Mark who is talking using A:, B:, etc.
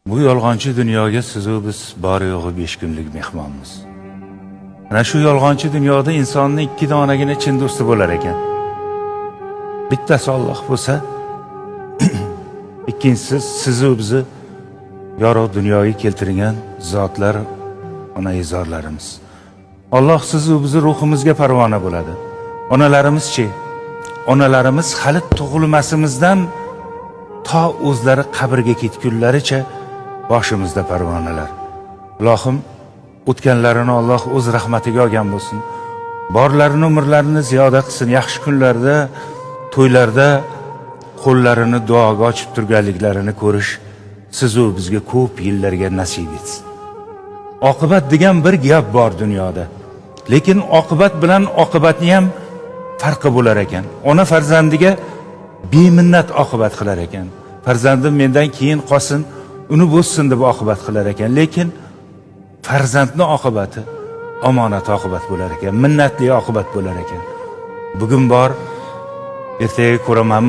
A: Bu yolg'onchi dunyoga sizu biz bor yo'g'i 5 kunlik mehmonmiz. Ana shu yolg'onchi dunyoda insonni ikki donagina chin do'sti bo'lar ekan. Bittasi Alloh bo'lsa, ikkinchisi sizu bizni yorug' dunyoga keltirgan zotlar, onaizorlarimiz. Alloh sizu bizni ruhimizga parvona bo'ladi. Onalarimizchi? Onalarimiz hali tug'ilmasimizdan to o'zlari qabrga ketgunlaricha boshimizda parvonalar. Ilohim, o'tganlarini Alloh o'z rahmatiga olgan bo'lsin. Borlarini umrlarini ziyoda qilsin. Yaxshi kunlarda, to'ylarda qo'llarini duoga ochib turganliklarini ko'rish sizu bizga ko'p yillarga nasib etsin. Oqibat degan bir gap bor dunyoda. Lekin oqibat bilan oqibatni ham farqi bo'lar ekan. Ona farzandiga beminnat oqibat qilar ekan. Farzandim mendan keyin qolsin, uni bo'zsin deb oqibat qilar ekan. Lekin farzandni oqibati omonat oqibat bo'lar ekan, minnatli oqibat bo'lar ekan. Bugun bor, ertaga ko'raman.